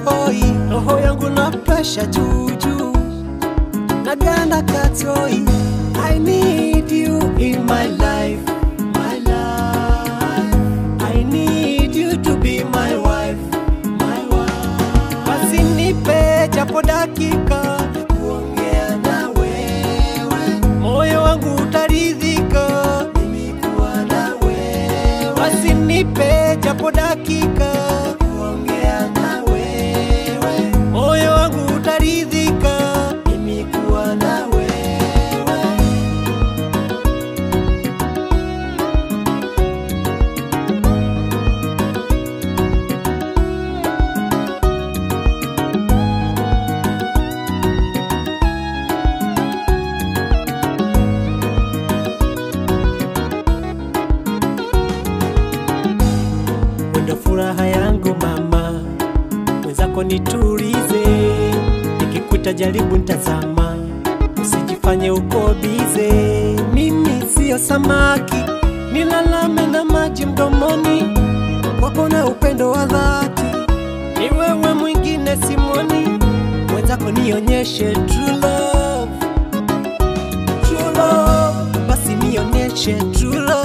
hoi, roho yangu na pressure juu juu, naganda katoi. I need you in my life, my life. I need you to be my wife, my wife. Basi nipe japo dakika ya kuongea na wewe, moyo wangu utaridhika mimi kuwa na wewe. Basi nipe japo dakika ya kuongea na wewe, moyo wangu utaridhika mimi kuwa na wewe. Wendo furaha yangu mama, mwenzako nitulize, nikikuta jaribu nitazama, usijifanye uko bize. Mimi sio samaki, nilalame na maji mdomoni, kwako na upendo wa dhati, ni wewe mwingine simoni. Mwenzako nionyeshe true love, true love, basi nionyeshe true love.